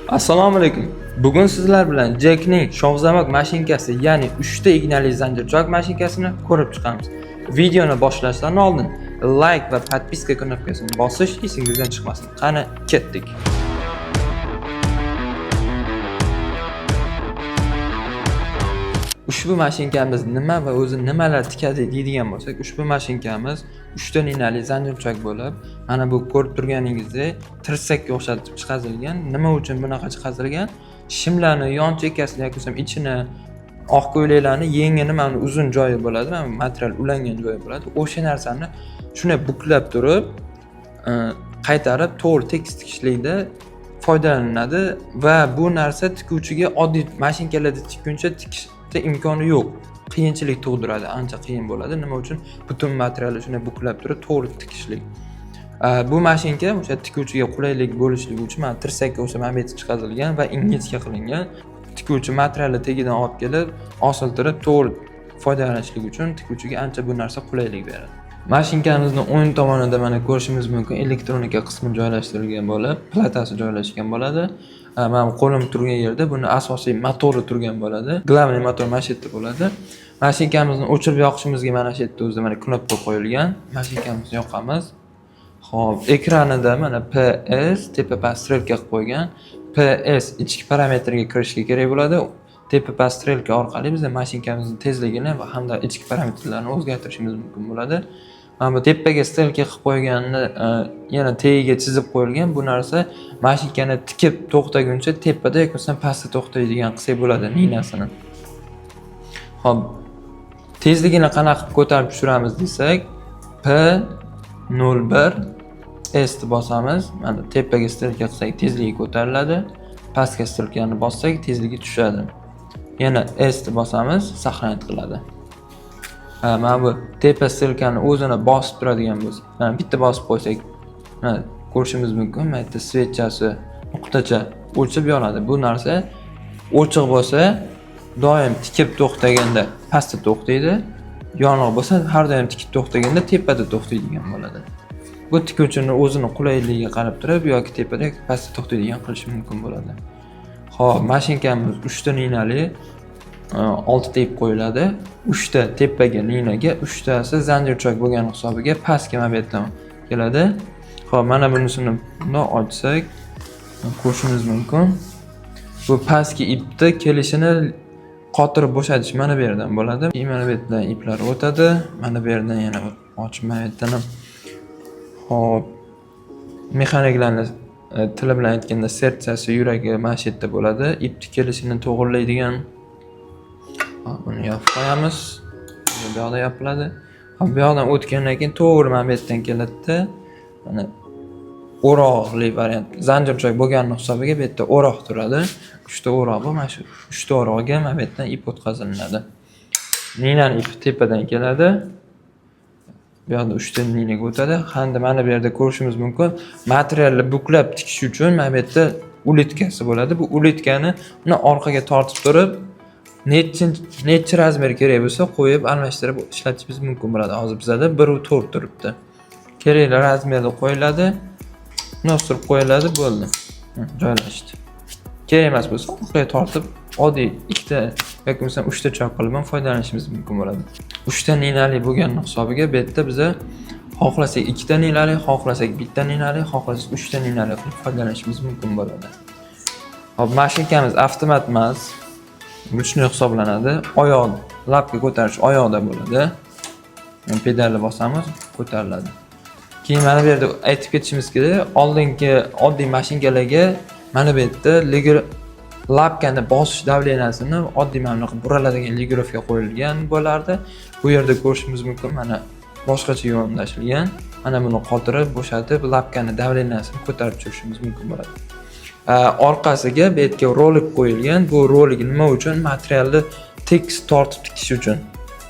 Assalomu alaykum. Bugun sizlar bilan Jackning shovvozamok mashinkasi, ya'ni 3 ta ignali zanjirchok mashinkasini ko'rib chiqamiz. Videoni boshlashdan oldin like va подписка knopkasini bosish esingizdan chiqmasin. Qani, ketdik. Ushbu mashinkamiz nima va o'zi nimalar tikadi deydigan bo'lsak, ushbu mashinkamiz 3 ta ninali zanjirchok bo'lib, mana bu ko'rib turganingizdek tirsakka o'xshatib chiqazilgan. Nima uchun bunaqa chiqazilgan? Shimlarni yon chekkasini yoki bo'lmasam ichini, oq ko'ylaklarni yengini mana uzun joyi bo'ladi, mana bu material ulangan joyi bo'ladi. O'sha narsani shunday buklab turib, qaytarib to'g'ri tekis tikishlikda foydalaniladi va bu narsa tikuvchiga oddiy mashinkalarda tikkuncha tikishda imkoni yo'q. Qiyinchilik tug'diradi, ancha qiyin bo'ladi. Nima uchun? Butun materialni shunday buklab turib to'g'ri tikishlik. Bu mashinka o'sha tikuvchiga qulaylik bo'lishligi uchun mana tirsakka o'sha mana bu yerda chiqazilgan va ingichka qilingan. Tikuvchi materialni tagidan olib kelib, osiltirib to'g'ri foydalanishlik uchun tikuvchiga ancha bu narsa qulaylik beradi. Mashinkamizni o'ng tomonida mana ko'rishimiz mumkin elektronika qismi joylashtirilgan bo'lib, platasi joylashgan bo'ladi. Mana bu qo'lim turgan yerda buni asosiy motori turgan bo'ladi. Главный motor mana shu yerda bo'ladi. Mashinkamizni o'chirib yoqishimizga mana shu yerda o'zida mana knopka qo'yilgan. Mashinkamizni yoqamiz. Xo'p, ekranida mana PS tepa past strelka qilib qo'ygan. PS ichki parametrga kirishga kerak bo'ladi. Tepa past strelka orqali biz mashinkamizning tezligini va hamda ichki parametrlarni o'zgartirishimiz mumkin bo'ladi. Mana bu tepaga strelka qilib qo'yganini yana tagiga chizib qo'yilgan. Bu narsa mashinkani tikib to'xtaguncha tepada yoki bo'lmasam pastda to'xtaydigan qilsak bo'ladi ninasini. Xo'p, tezligini qanaqa qilib ko'tarib tushiramiz desak, P01 S ni bosamiz. Mana tepaga strelka qilsak tezligi ko'tariladi. Pastga strelkani bossak tezligi tushadi. Yana S ni bosamiz, сохранить qiladi. Ha, mana bu tepa strelkani o'zini bosib turadigan bo'lsa, mana bitta bosib qo'ysak, mana ko'rishimiz mumkin, mana yerda свеча si nuqtacha o'chib yonadi. Bu narsa ochiq bo'lsa, doim tikib to'xtaganda pastda to'xtaydi. Yoniq bo'lsa, har doim tikib to'xtaganda tepada to'xtaydigan bo'ladi. Bu tikuvchini o'zini qulayligiga qarab turib yoki tepada yoki pastda to'xtaydigan qilish mumkin bo'ladi. Xo'p, mashinkamiz 3 ta ninali, 6 ta ip qo'yiladi. 3 ta tepaga ninaga, 3 tasi zanjirchok bo'lgani hisobiga pastga mana bu yerdan keladi. Xo'p, mana bunisini bundoq ochsak ko'rishimiz mumkin. Bu pastki ipni kelishini qotirib bo'shatish mana bu yerdan bo'ladi. Mana bu yerdan iplar o'tadi. Mana bu yerdan yana ochib mana bu yerdan ham. Xo'p, mexaniklarni tili bilan aytganda сердца si, yuragi mana shu yerda bo'ladi. Ipni kelishini to'g'rilaydigan. Hop, buni yopib qo'yamiz. Bu yoqda yopiladi. Hop, bu yoqdan o'tgandan keyin to'g'ri mana bu yerdan keladida. Mana o'roqli variant. Zanjirchok bo'lgani hisobiga bu yerda o'roq turadi. 3 ta o'roq bu, mana shu 3 ta o'roqga mana bu yerdan ip o'tkazilinadi. Ninani ipi tepadan keladi. Bu yoqda 3 ta ninaga o'tadi. Hamda mana bu yerda ko'rishimiz mumkin. Materialni buklab tikish uchun mana bu yerda улитка si bo'ladi. Bu улитка ni uni orqaga tortib turib, nechi razmer kerak bo'lsa qo'yib almashtirib ishlatishimiz mumkin bo'ladi. Hozir bizada 1.4 turibdi. Kerakli razmerda qo'yiladi. Nostirib qo'yiladi, bo'ldi. Joylashdi. Kerak emas bo'lsa orqaga tortib oddiy ikkita yoki bo'lmasam 3 ta chok qilib ham foydalanishimiz mumkin bo'ladi. 3 ta ninali bo'lgani hisobiga bu yerda biza xohlasak ikkita ninali, xohlasak bitta ninali, xohlasak 3 ta ninali qilib foydalanishimiz mumkin bo'ladi. Hop, mashinkamiz avtomat emas, ручной hisoblanadi. Oyoq лапка ko'tarish oyoqda bo'ladi. Pedalni bosamiz, ko'tariladi. Keyin mana bu yerda aytib ketishimiz kerak, oldingi oddiy mashinkalarga mana bu yerda лапка ni bosish давления sini oddiy mana bunaqa buraladigan регулировка qo'yilgan bo'lardi. Bu yerda ko'rishimiz mumkin, mana boshqacha yondashilgan. Mana buni qotirib, bo'shatib, лапка ni давления sini ko'tarib tushirishimiz mumkin bo'ladi. Orqasiga bu yerga rolik qo'yilgan. Bu rolik nima uchun? Materialni tekis tortib tikish uchun.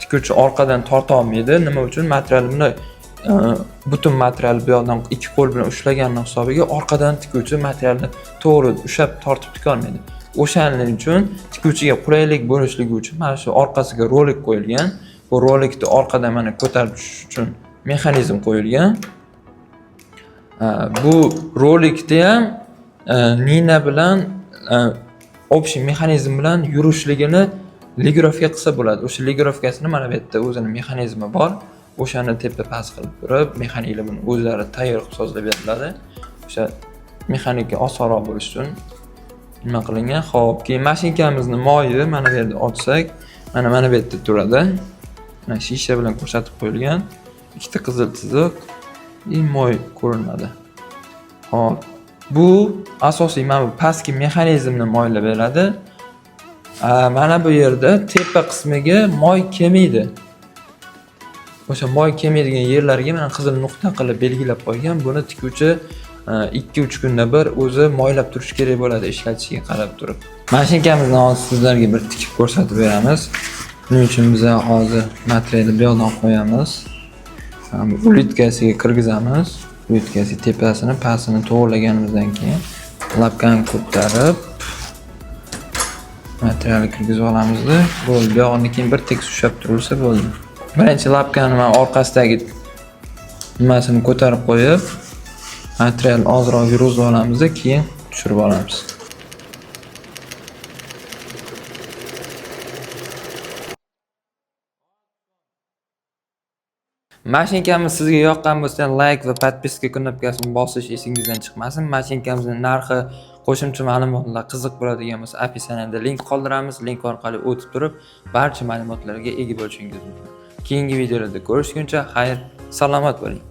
Tikuvchi orqadan torta olmaydi. Nima uchun? Materialni bunday butun material bu yoqdan ikki qo'l bilan ushlaganini hisobiga orqadan tikuvchi materialni to'g'ri ushlab tortib tika olmaydi. O'shaning uchun tikuvchiga qulaylik bo'lishligi uchun mana shu orqasiga rolik qo'yilgan. Bu rolikni orqadan mana ko'tarib tushish uchun mexanizm qo'yilgan. Bu rolikda ham nina bilan Общий mexanizm bilan yurishligini регулировка qilsa bo'ladi. O'sha регулировка sini mana bu yerda o'zini mexanizmi bor. O'shani tepa past qilib turib, mexaniklar buni o'zlari tayyor qilib sozlab beriladi. O'sha mexanikka osonroq bo'lishi uchun nima qilingan. Xo'p, keyin mashinkamizni moyi mana bu yerda ochsak, mana bu yerda turadi. Mana shisha bilan ko'rsatib qo'yilgan. Ikkita qizil chiziq и moy ko'rinadi. Xo'p, bu asosiy mana bu pastki mexanizmni moylab beradi. Mana bu yerda tepa qismiga moy kelmaydi. O'sha moy kelmaydigan yerlarga mana qizil nuqta qilib belgilab qo'ygan. Buni tikuvchi 2-3 kunda bir o'zi moylab turish kerak bo'ladi, ishlatishiga qarab turib. Mashinkamizni hozir sizlarga bir tikib ko'rsatib beramiz. Buning uchun biz hozir materialni bu yoqdan qo'yamiz. Улитка siga kirgizamiz. Улитка si tepasini, pastini to'g'rilaganimizdan keyin лапка ni ko'tarib materialni kirgizib olamizda. Bo'ldi. Bu yog'ini keyin bir tekis ushlab turilsa bo'ldi. Birinchi лапка ni mana orqasidagi nimasini ko'tarib qo'yib, materialni ozroq yurg'izib olamizda, keyin tushirib olamiz. Mashinkamiz sizga yoqqan bo'lsa, like va подписка knopkasini bosish esingizdan chiqmasin. Mashinkamizning narxi, qo'shimcha ma'lumotlar qiziq bo'ladigan bo'lsa, описание da link qoldiramiz. Link orqali o'tib turib, barcha ma'lumotlarga ega bo'lishingiz mumkin. Keyingi videolarda ko'rishguncha xayr, salomat bo'ling.